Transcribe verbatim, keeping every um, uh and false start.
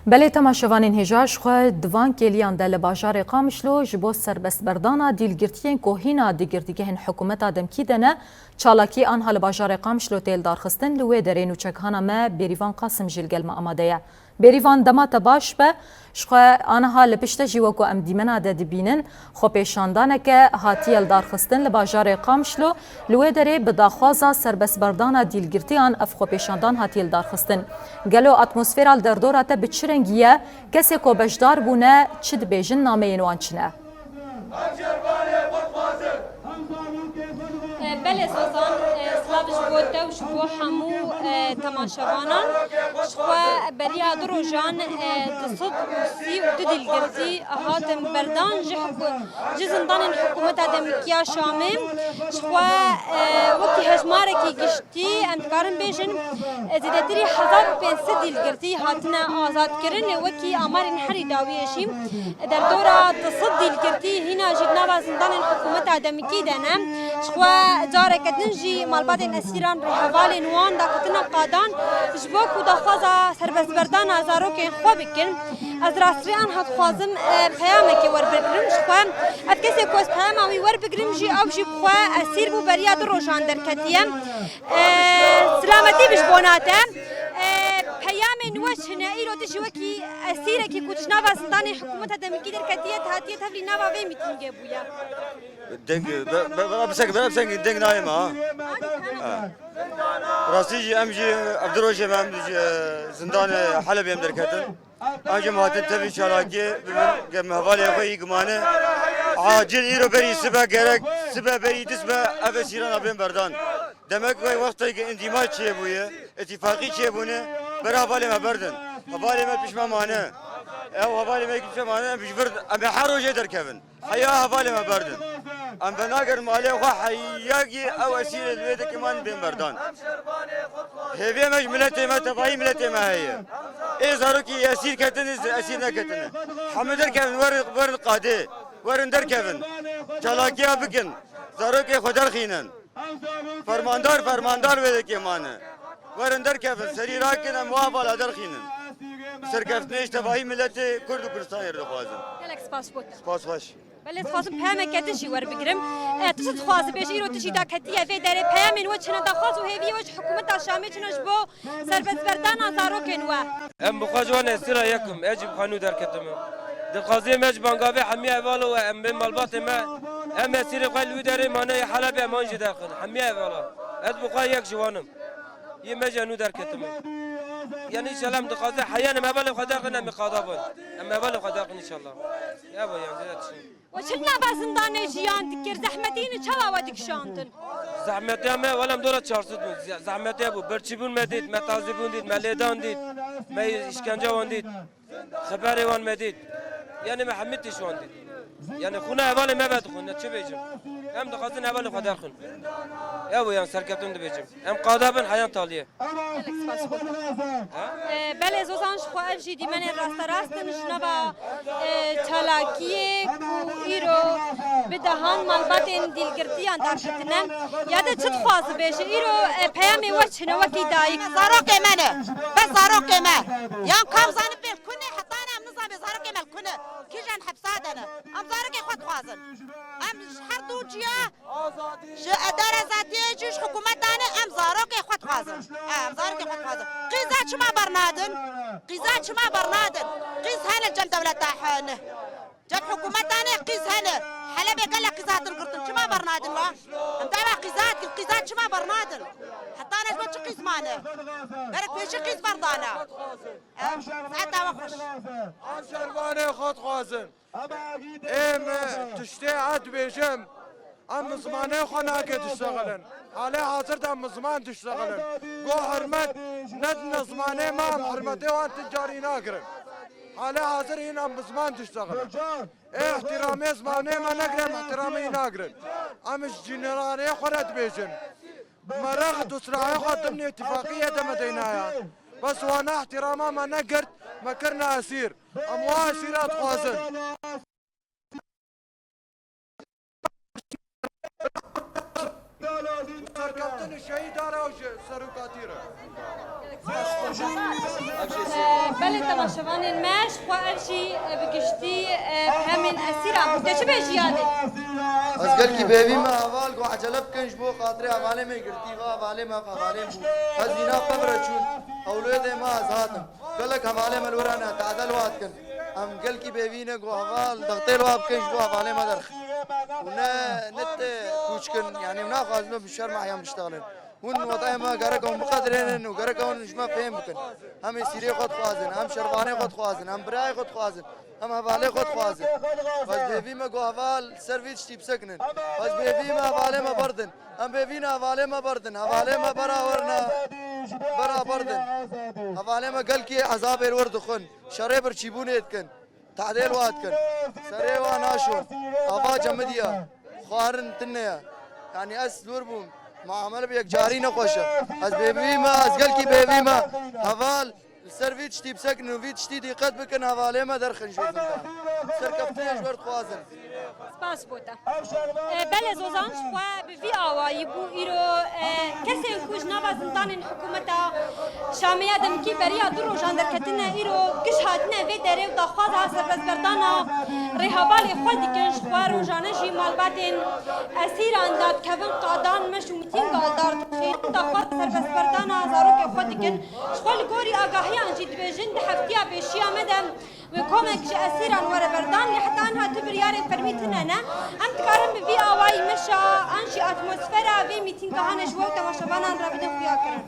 Belê temaşevanên hêja, ji xwe di van kêliyan de li bajarê Qamişlo ji bo serbestberdana dîlgirtiyên ku hîna di girtîgehên hikûmeta demkî de ne, çalakî anha li bajarê Qamişlo tê lidarxistin, li wê derê nûçegihana me Bêrîvan Qasim jî li gel me amade ye. Bêrîvan, dema te baş be, ji xwe aniha li pişt te jî wek ku em dîmena de dibînin, xwepêşandaneke hatiye lidarxistin li bajarê Qamişlo, li wê derê bi daxwaza serbestberdana dîlgirtiyan ev xwepêşandan hatiye lidarxistin. Gelo atmosfera li derdora te bi çi rengî ye? Kesê ku beşdar bûne çi dibêjin, nameyên wan çi ne? E, belê Zozan, e, silav ji bo te û ji bo hemû, e, temaşevanan. Ji xwe beriya du rojan, e, du sed û sî û du dîlgirtî hatin berdan ji hiku-, ji zindanên hikûmeta demkî ya Şamê. Ji xwe, e, wekî hejmarekî giştî em dikarin bêjin, e, zêdetirî hezar û pênc sed dîlgirtî hatine azadkirin. Wekî amarên herî dawiyê jî derdora du sed dîlgirtî hîna jî di nava zindanên hikûmeta demikî de ne. Ji xwe careke din jî malbatên esîran rê hevalên wan daketine qadan ji bo ku daxwaza serbestberdana zarokên xwe bikin. Ez rastî anha dixwazim, e, peyamekê werbigrim ji xwe. Ev kesê ku ez peyama wî werbigrim jî, ew jî bi xwe esîr bû, beriya du rojan derketiye. E, silametî bi ji bona te. E, peyamên we çi ne? Îro tu jî wekî esîrekî ku di ji nava zindanê hikûmeta demikî derketiye, tu hatiye tevlî nava vê mîtîngê bûye. Deng, be, be, be, bisek, be, bisek, deng nayê me, ha. Ha. Rastî jî em jî ev du rojê me em ji, e, zindanê Helebê em derketin. Em jî em hatin tevî çalakiyê bibin, ke me hevalê xwe yî gimane. Acil îro berî sibe gerek, sibe berî dîs be ev esîrana bên berdan. Demek wê wextê ke îndîmaç çêbûye, îtîfaqî çêbûne, bera hevalê me berdin. Hevalê me pişt me mane. Ew hevalê me pişt me mane, em ji vir, em ê her rojê derkevin. Heya hevalê me berdin. Em venagerin malê xwe, heyakî ew esîrê li wê dikê man bên berdan. Hêviyê me ji miletê me, tevahî miletê me heye. Ê zarokî esîr ketine, esîr neketine. Hemû derkevin, werin, werin qadê. Werin derkevin. Çalakiya bikin. Zarokê xwe derxînin. Fermandar, fermandar wê dikê mane. Werin derkevin, serî rakin, em wa vala derxînin. Serkeftinê ji tevahî miletê Kurd û Kurdistanê re dixwazin. Gelek spas bo te. Spas xweş. Belê, dixwazim peyameke din jî werbigrim. E, tu çi dixwazî bêjî, îro tu jî daketiye vê derê, peyamên we çi ne, daxwaz û hêviyê we ji hikûmeta Şamê çi ne ji bo serbestberdana zarokên we? Em bi xwe ji wan esîra yek im, ez jî bi xwe nû derketim. Dilxwaziyê me ji bangavê hemî hevalê we, em bên malbatê me, em esîrê xwe li wî derê mane yê Helebê em an jî derxin. Hemî hevala. Ez bi xwe yek ji wan im. Yê me jî nû derketim. Yanî înşallah em dixwazin heyan em hevalê xwe derxin, em ê qada bin. Em hevalê xwe derxin înşallah. Ev e yan zêde tişt. We çi li nava zindanê jiyan dikir? Zehmetî hîn çawa we dikişandin? Zehmetiya me, wela em dora çar sed bûn. Ze-, zehmetiya bû. Birçîbûn me dît, me tazîbûn dît, me lêdan dît, me îşkence wan dît. Xeberê wan me dît. Yanî me hemî tişt wan dît. Yanî xwîna hevalê me vedixwin, ne çi bêjim? Em dixwazin hevalê xwe derxin. Ew e yan serkeftin dibêjim. Em qada bin heyan taliyê. Gelek spas bo te. E, belê Zozan, ji xwe ev jî dîmenên rasterast in ji nava, e, çalakiyê ku îro bi dehan malbatên dîlgirtiyan derketine. Ya de çi dixwaze bêje? Îro, e, peyamê we çi ne wekî dayik? Zarokê me ne. Bes zarokê me. Yan kam zanî pê li ku ne, heta ne em nizanê zarokê me li ku ne. Kîjan hepsa de ne. Em zarokê xwe dixwazin. Em ji her du ciya Ji ederezatiyê jî ji hikûmetanê em zarokê xwe dixwazin. Em zarokê xwe dixwazin. Qîza çima bernadin? Qîza çima bernadin? Qîz hene cem dewleta hene. Cem hikûmetanê qîz hene. Helebê gelek qîza hatin girtin. Çima bernadin wa? Em dava qîza dikin. Qîza çima bernadin? Heta ne ji bo çi qîz mane? Berek pêşî qîz berdana. Em saeta we xweş. Em şervanê xwe dixwazin. Ê me tiştê ez dibêjim, em bi zimanê xwe nake diştexilin. Halê hazir de em bi ziman diştexilin. Go hurmet nedine zimanê me, em hurmetê wan ti carî nagirin. Halê hazir hîn em bi ziman diştexilin. Ê ihtiramê zimanê me negirin, em ihtiramê wî nagirin. Em ji cîneranê xwe re dibêjin. Meraq dusrahê xwe dimnê tifaqiyê de me deynaya. Bes wana ihtirama me negirt, me kirine esîr. Em wa esîra dixwazin. Serkeftin şehîda re û ji serokatî re. Belê temaşevanên me, ji xwe ev jî bi giştî hemên esîran bû. Te çi bêjî yadê? Ez gelkî bêvî me heval ku ecele bikin ji bo xatirê hevalê me girtî, va hevalê me, hevalê bû. Ez vîna qebr re çûn, ewlêdê me ez hatim. Gelek hevalê me li wir hene, tade li wa dikin. Em gelkî bêvî ne ku heval dextê li wa bikin ji bo hevalê me derxin. Û ne, ne tê kûçkin, yanî naxwazin bi şerm heyan biştexilin. Hûn wetayê me gerek hûn biqedirênin û gerek hûn ji me fêm bikin. Em êsîrê xwe dixwazin, em şervanê xwe dixwazin, em birayê xwe dixwazin, em hevalê xwe dixwazin. Ez bêvî me ku heval li ser vî tiştî bisekinin. Ez bêvî me hevalê me berdin. Em bêvî ne hevalê me berdin. Hevalê me bera werna, bera berdin. Hevalê me gelkî ezabê li wir dixwin. Şerê birçîbûnê dikin. Tehdê li wa dikin. Serê wa naşon. Ava cemidiya. Xwarin tune ye. Yanî ez li wir bûm. Muamele bi yekcarî nexweş e. Ez bêvî me, ez gelkî bêvî me. Heval li ser vî tiştî bisekinin û vî tiştî dîqet bikin, hevalê me derxin ji zindan. Serkeftinê ji wir dixwazin. Spas bo te. E, belê Zozan ji xwe bi vî awayî bû îro, e, kesên ku ji nava zindanên hikûmeta Şamê ya demkî beriya du rojan derketine îro giş hatine vê derê û daxwaza serbestberdana rêhevalê xwe dikin. Ji xwe rojane jî malbatên esîran dadikevin qadan meş û mitînga li dar dixin. Daxwaza serbestberdana zarokê xwe dikin. Ji xwe li gorî agahiyan jî dibêjin di heftiya pêşiya me de wê komek ji esîran were berdan, lê heta niha tu biryarên fermî tune ne. Em dikarin bi vî awayî meşa an jî atmosfera vê mîtînga hane ji we û temaşevanan re bidin xuyakirin.